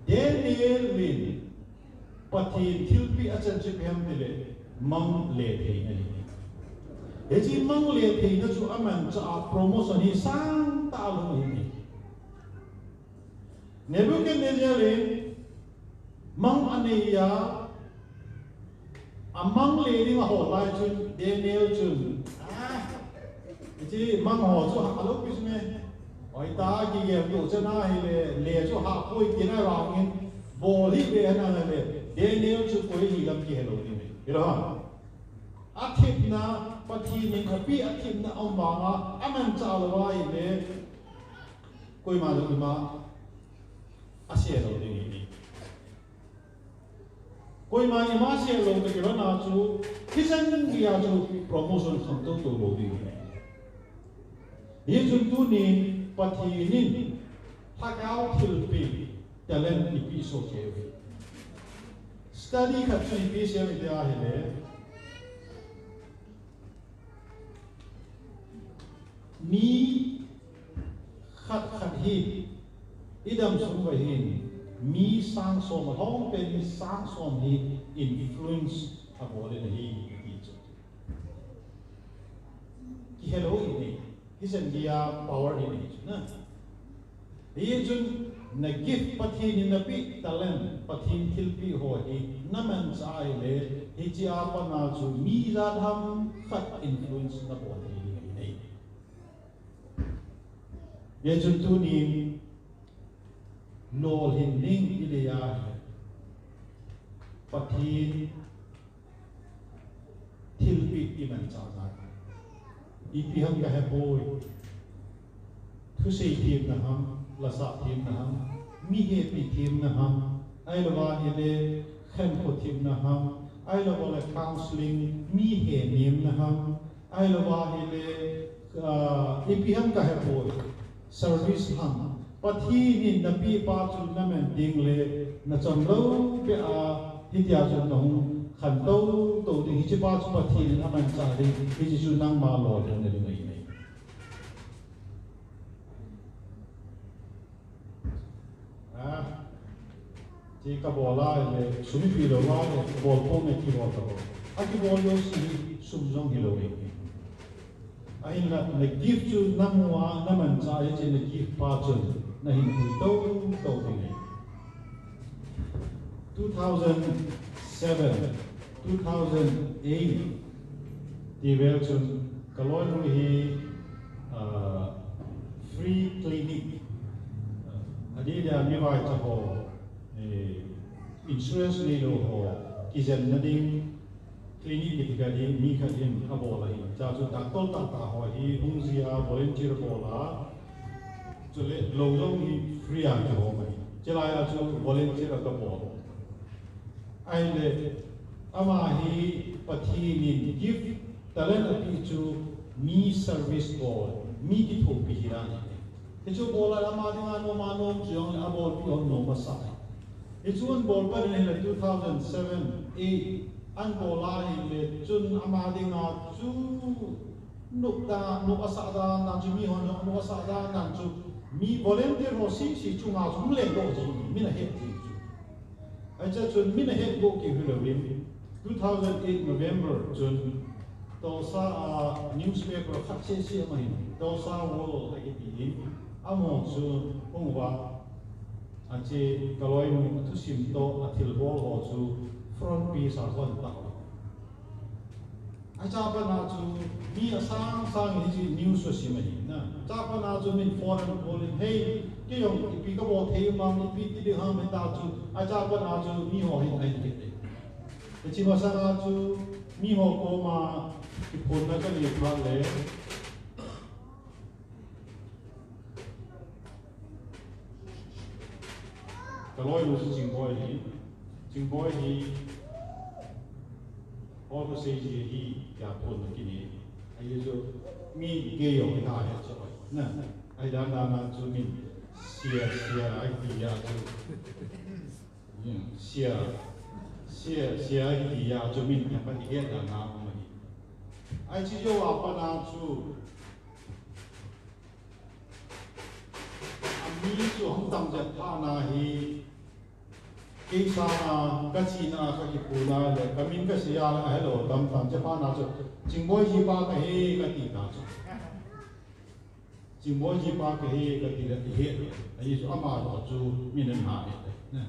Daniel in Pathen thilpeh achan chu ipi ham tile, mang le theina ahi. Hiche mang le theina chu amanchah a promotion hi sangtah alhung ahi. Nebuchadnezzar in mang anei a, amang le ding ahol lai chun Daniel chun, ah, hiche mang ho chu hah lou pi chu me. Hoitah a kigel toh chan ahile, le chu hah poi tina vangin, bol hih be ana le, Daniel chu koi hi lam kihe lou ding ahi. Hilou ham? Athepna, Pathen in apeh athepna um vanga, amanchah lou ahile, koima jong ima ase lou ding ahi. Koima ima ase lou toh kilhon a chu, hichan geiya chu promotion khangtou tou lou ding ahi. Hichun tunin Pathen in lhagao thilpeh, talent ipeh sohkei uve. Study khat chu ipi sei em iti ahile, mi khat khat hi idam sung uva hin mi sang som, alhom pen mi sang som hi influence abol in ahi ti chu. Kihelou ahi. Hichan geiya power ahi chu na. Hichun na gift, Pathen in napeh talent, Pathen thilpeh ho hi namanchah ahile, hichea pat a chu mi ijat ham khat influence nabol thei ding ahi. Hichun tunin lolhin ding idei ahile, Pathen thilpeh imanchah ngai. Ipi ham kahepoi. Thusei themna ham, lasah themna ham, mi hepi themna ham, ahilouva ahile khankho themna ham, ahilouva le counseling, mi he nemna ham, ahilouva ahile, ah, ipi ham kahepoi. Service ham, Pathen in napeh pa chu naman ding le nachamlou beh a, hitia chu nahung khantou tou ding, hiche pa chu Pathen in amanchah ding, hiche chu nangma lolhinna ding ahi. Ah, ti kabol a le, sum ipi lou a le, bol ponge ti bol tabou. Akibol jouse hi sum jong hilou e. Ahinla, na gift chu namu a, namanchah a, hiche na gift pa chun nahin pui tou tou ding ahi. Two thousand seven, two thousand eight, ti vel chun kaloinu hi, ah, free clinic, ah, adeh dia mivaicha ho, eh, insurance neilou ho kijenna ding clinic kiti khat hi mi khat in abol ahi. Chua chu doctor tahtah ho hi hung jia volunteer bol a, chule lou jong hi free a kihom ahi. Chulai a chu volunteer a kabol. Ahile, ama hi Pathen in gift, talent apeh chu mi service bol, mi kithopi hi dan ahi. Hichu bol a ama dinga nom a nom chu jong le abolpi hon nom asah. Hichu ahin bol pan in ahile two thousand seven, eight, ahin bol a ahile chun ama dinga chu nop dan, nop asah dan, dan chu mi hon nop asah dan, dan chu mi volunteer ho sese chunga chu hung lendoh ji, min ahet ji chu. Ahi chun min ahet go kit hilouvin, two thousand eight November chun Tulsa a newspaper khat sese ama hin, Tulsa World akiti in, amaho chu hung uva, ache kaloinu athusim toh athilbol ho chu front page a hon tah. Acha pat a chu mi asang sang hiche news chu asim ahi na. Acha pat a chu min phone ahin call in, "Hei, kei jong ipi kabol thei um am, ipi ti ding ham," hita chu. Acha pat a chu mi ho hin ahin het e. Hiche masang a chu mi ho koma kiphonna kanei phat le, kaloinu chu Chingboi hi, Chingboi hi, ol kasei ji ahi, tia phonna kinei. Ahi chu, mi kei jong hi kahet chu ahi. Na, ahi dan dan a chu min, sia, sia, ahi ti a chu. Hmm, sia, sia, sia, ahi ti a chu min themkhat ihet dan a um ahi. Ahi chu jou a pat a chu, ami chu hung tam jep phat na hi, kei sanga, kachena, kakipuna le, kamin kasei a, ahelou tamtah, chuphat na chu, Chingboi jipa kahi, kati ta chu. Chingboi jipa kahi, kati le, ihet le. Ahi chu ama ho chu, min ahet le.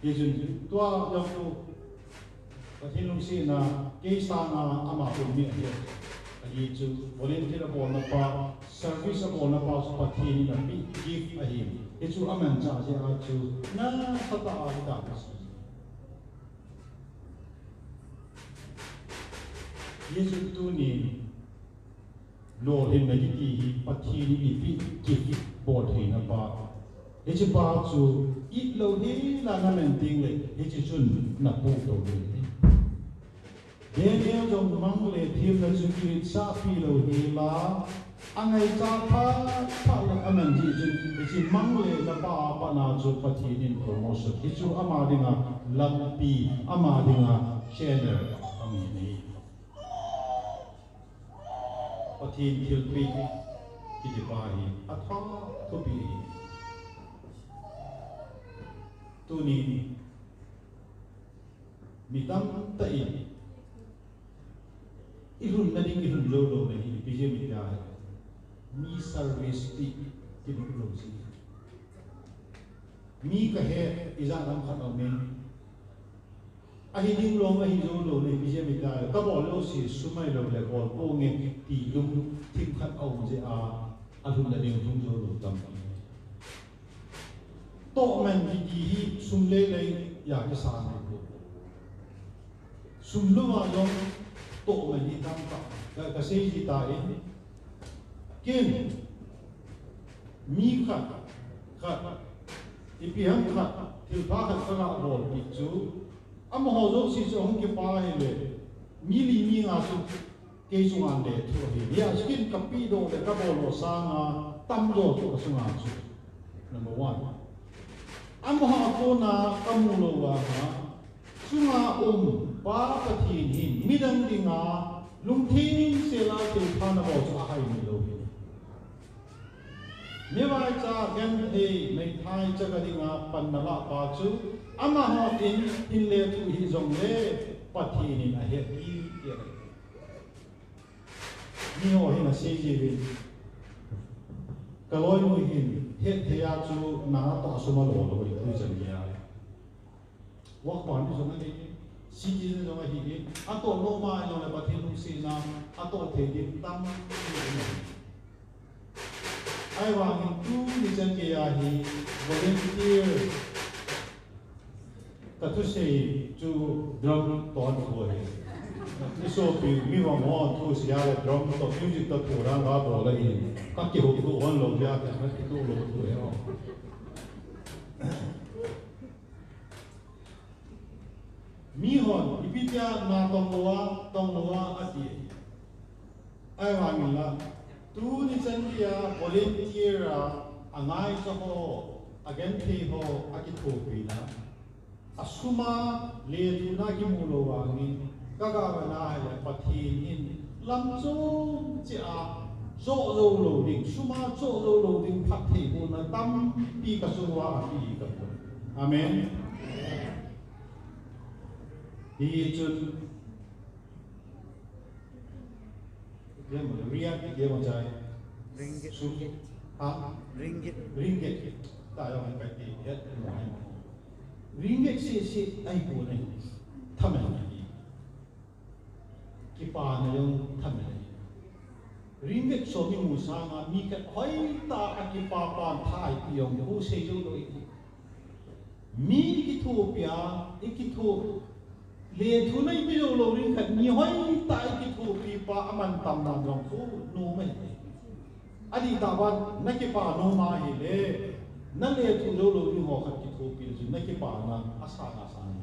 Hichun, tua jong chu, Pathen lungsetna, kei sanga ama um mi ahi. Ahi chu, volunteer abolna pa, service abolna pa chu Pathen in apeh gift ahi. Hichu amanchah jeh a chu, nasatah a hita kasei. Hichu tunin, lolhinna kiti hi Pathen in eipeh gift, boltheina pa. Hiche pa chu it louhel a naman ding le, hiche chun napoh tou ding ahi. Daniel jong mang le themna chu kivetsahpi louhel a, angaichat phat phat le aman jeh chun, hiche mang le na pa a pat na chu Pathen in promotion. Hichu ama dinga lampi, ama dinga channel ahi. Pathen thilpeh kiti pa hi atha thupi ahi. Tunin mi tamtah in ilhunna ding ilhun jou lou na hi, ipi jeh ham itile, mi service ti kilhun lou ji. Mi kahet ijat ham khat aumin. Ahi ding lou, ahi jou lou le, ipi jeh ham itile, kabol jouse sum ahilou le, bol ponge ti lungthim khat aum jeh a, alhunna ding lhung jou lou tampi. Tohman kiti hi sum lei lei a kisang ahi. Sum lou a jong tohman hi tamtah. Ka, kasei ji tai. Ken, mi khat, khat, ipi ham khat, thilpha khat kaga bolpeh chu, amaho jouse chu ahung kipa hile, mi li mi nga chu, kei chunga le thu ahi. Hijeh chun kapehdoh le kabol lou sanga tamjo chu kasunga chu. Number one. Amaho a kona kamu lou vanga, chunga um Pa Pathen hin midang dinga lungthim sela thilpha nabol chu ahai mi lou hi. Mivaicha genthei meithai chaga dinga panna lah pa chu amaho in hin le thu hi jongle Pathen in ahet hi ti ahi. Miho hin asei jiuvin, kaloinu hin hetthei a chu natoh sum alo lou hi tuchan geiya. Work permit jong ahi, citizen jong ahi, atoh nom a ahilou le Pathen lungsetna atoh thei ding tampi ahi. Ahivangin tuni chan geiya hi volunteer kathusei chu drum toh thu ahi. Isopi mi vangho thusei a le drum toh music toh thu dan kabol ahi. Kakihouto hon lou jeh a kakihouto lou thu ahi. Mihon ipi tia natong lou a, tong lou a ati. Ahivangin la, tuni chan geiya volunteer a, angaicha ho, agenthei ho akithopina, asum a lethuna kimu lou vangin, kagavena ahile Pathen in lam chom cheh a joh jou lou ding, sum a joh jou lou ding phattheibohna tampi kachunguva ape hi kamu. Amen. Hichun Ringgit, ringgit. Ha? Ringgit. Ringgit. Ringgit seh seh ahipoi. Thaman ahi. Kipana jong thaman ahi. Ringgit som imu sanga mi khat hoitah a kipapan tha ipi jong khu sei jou lou ahi. Mi ikithopi a, ikitho, lethuna ipe jou lou ding khat, mi hoitah a ikithopi pa amantamna jong khu nom ahi. Adih tah ban, nakipa nom ahile, nalethuh jou lou ding ho khat kithopi le chun, nakipana asang asang.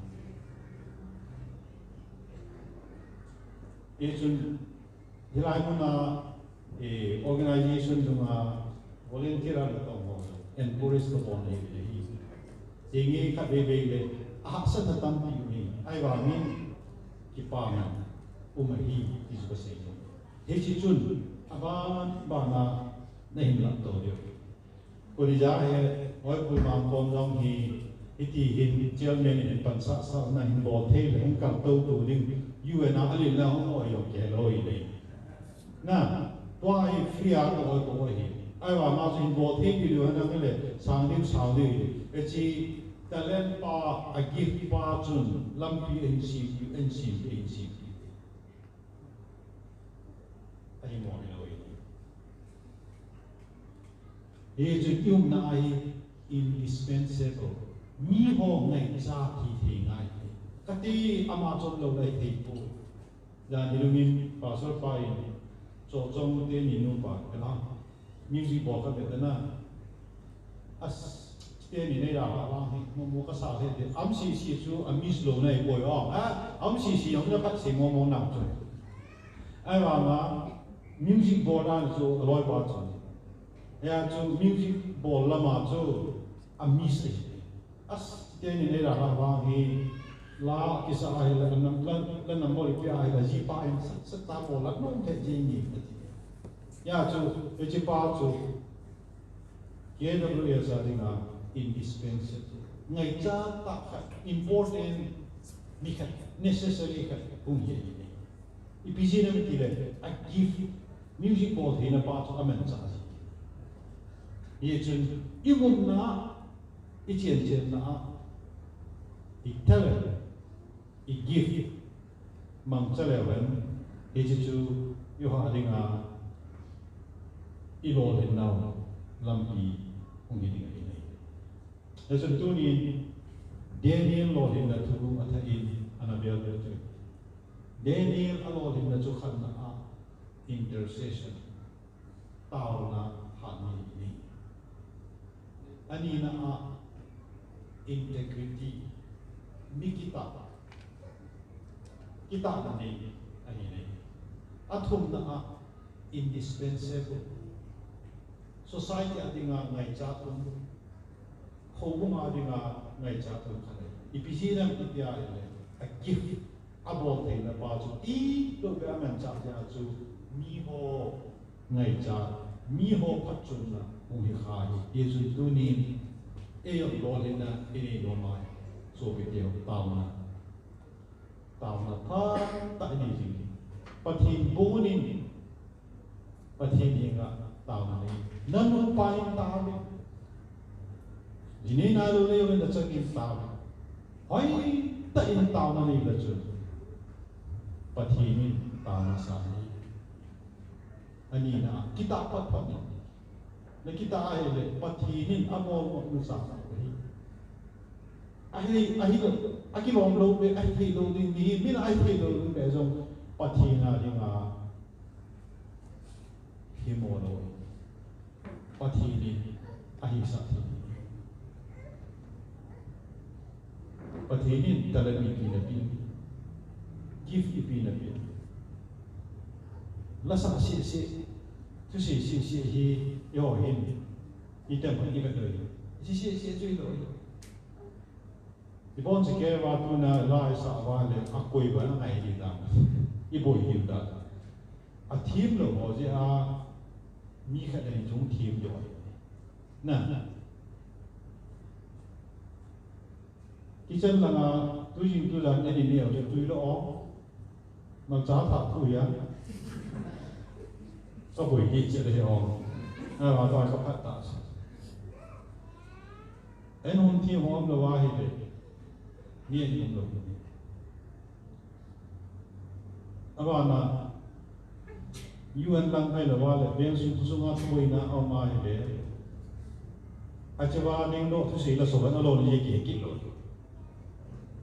Hichun, hilai muna, eh, organization dunga volunteer a natong ho encourage kabol nei ahi. Henge khatvei vei le, ahahsatna tampi um ahi. Ahivangin, kipana um ahi, ti chu kasei nom. Hiche chun, aban bana nahin lamto diu. Koi ja he, hoi pui mang kon jong hi, hiti hin chairman in pansah sahna hin bol thei le hung kaltou tou ding, U N a alin la hung oi jong kihe lou ahi. Na, tua hi free a kou oi kou ahi. Ahivang a chu hin bol thei diu diu ahi nang le, sang diu sang diu ahi. Hiche talent pa, a gift pa chun, lampi ahin sem, ahin sem, ahin sem. Ahi mo hilou ahi. Hichu i umna ahi indispensable. Miho ngaicha thei thei ngai. Kati ama chom lou lai thei poi. Jan hilungin pastor pa in cho chong teni nupa kala. Music bol kha beh tana. As, teni nei la la vang hi, mo mo kasa he te. Am si si chu a miss lou nei poi o. Ha, am si si jong na phat sei mo mo nang chu. Ahivanga music bol dan chu aloi pa chu. Hia chu music bol lama chu a miss ahi. As, teni nei la la vang hi, la kisa ahi la, la, la, la number ipi ahi la, jipa in sat, sat ta bol la, nom thei jing ni, ati. Hia chu, hiche pa chu, K W S a dinga indispensable. Ngaicha tah khat, important ni khat, necessary khat, hung hi ahi. Ipi jeh inem itile, a gift, music bol theina pa chu amanchah ahi. Hichun, i umna, i chen chenna a, i talent, i gift, mangcha leu hen, hiche chu, i ha dinga, i lolhinnau, lampi, hung hi ding ahi. Hichun tuni, Daniel lolhinna thu athah in, ana bel bel chu. Daniel alolhinna chu khatna a, intercession. Taona hat ni ahi. Anina a integrity, mi kitah, kitahna nei ahi. Athumna a indispensable. Society a dinga ngaicha um. Houbung a dinga ngaichat um khat ahi. Ipi jeh ham iti ahile, a gift, abol theina pa chu, tilou beh a manchah jeh a chu, miho ngaichat, miho phatchomna hung hi kha ahi. Hijeh chun tunin, eijong lolhinna inei nom ahi. Sopite ho, taona. Taona phatah inei jing. Pathen bon in, Pathen henga taona nei. Nanu pa in taovin. Ji nei nailou le, jong in nachan in taovin. Hoitah in taona nei le chun, Pathen in taona sa nei. Anina, kitah phat phat in. Nakitah ahile, Pathen in abol ngotna sa sa ahi. Ahi, ahilou, akilom lou beh, ahi thei lou ding, mihem in ahi thei lou ding beh jong, Pathen a dinga himo lou. Pathen in ahisah thei. Pathen in talent ipi napeh, gift ipi napeh. Lasah seh seh, thusei seh seh hi, eiho hin. Item khat ivet lou. Seh seh seh chu hilou. Ibonchauva tuna la isah uva le, akoi uva angai ding tam. Iboi ding tam. Athem lou ho jeh a, mi khat in jong them jo. Na. Kitchen langa, tujing tujan, ani neo, tui lou o. Malcha thah thu ya. Kaboi ding cheh le o. Ahivang a kaphat tah. An hung them hom lou ahile, mi an um lou. Abana, U N lang ahilou le, veng sung khosung a thuboina aum ahile, acheva ningdoh thusei la soh a lou le kikit lou.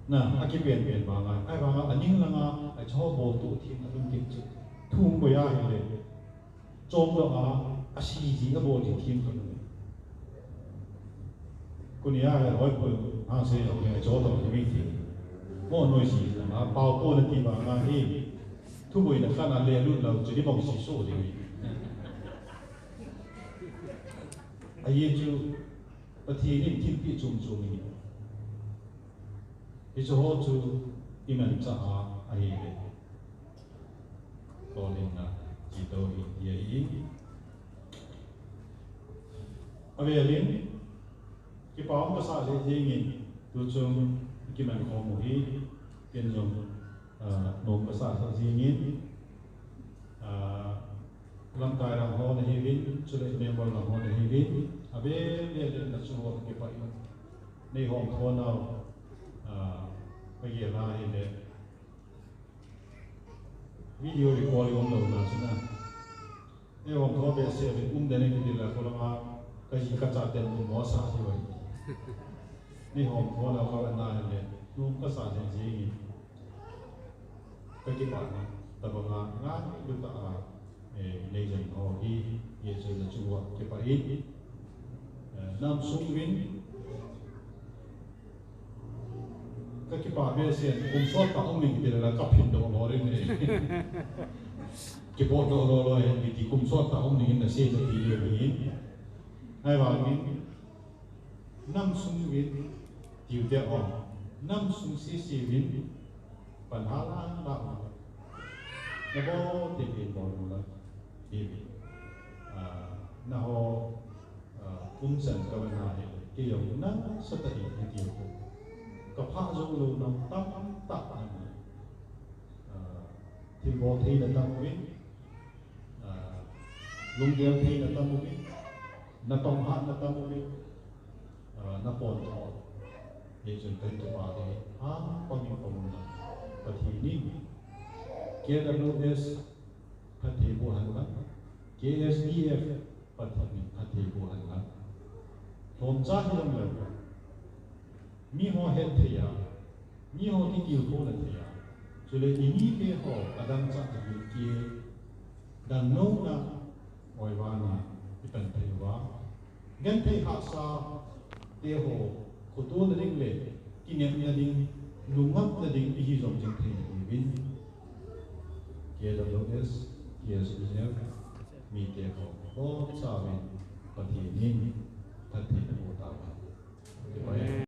Na, akipen pen banga, ahivanga aning langa, achaho boltoh them alung kit chu. Thu hung boi ahile, chomdoh a, asei ji abol ji them khat. Kuni a he hoi poi, hang sei ho le, cho to ni mi ti. Mo noi si, a pao po na ti banga hi. Thuboina khat a le lut lou, chu ni bang si so ding. Ahi chu, Pathen in thilpeh chom chom in. Hiche ho chu imanchah a ahile. Lolhinna, chito hi, hi ahi. Avel in, kipa um kasah lheh jengin, tuchung kiman khom u hi, ken jong, ah, nom kasah lheh jengin, ah, lamkai lang ho nahiuvin, chule member lang ho nahiuvin, avel vel in nachung uva kipah in. Nei hom thonau, ah, kagel a ahile, video record i um lou na chu na. Ei hom tho behseh uvin um den kiti le, kholanga kaji kacha ten um mo sa hi vai. Nei hom thonau kavet na ahile, nom kasah lheh jengin. Kakipah na, tabanga ngailut tah a, eh, nei jen ho hi, Jesu nachung uva kipah in. Eh, nam sung uvin, kakipah behseh in, kum sot tah um ning kiti le la kaphin doh lou ring e. Kipot doh lou lou e, kiti kum sot tah um ning in nasei nati leu hin. Ahivangin, nam sung uvin, tiu te o, nam sung sese uvin, pan hala la o. Nabo te ke bol la, tiu. Ah, naho, ah, um chan kavet na hi, kei jong nasatah in hitiu. Kapha jong lou nam tamtah na. Ah, thilbol theina tam uvin, ah, lunggel theina tam uvin, natong hatna tam uvin, ah, napon tho. Hichun kahin kipa te, ha, pangin pangin na. Pathen in, K W S, phatthei boh hen lang. K S D F, Pathen in phatthei boh hen lang. Lhomcha hi jong leu. Miho het thei a, miho kitilkhouna thei a. Chule i mite ho adang cha a gilkel, dangnouna oivana i pan thei uva. Genthei hahsa te ho, khotona ding le, kinepna ding, lungngapna ding, ihi jom jing thei diuvin. K W S, K S D F, mite ho, lhomcha uvin, Pathen in, phatthei naboh tauhen. Amen.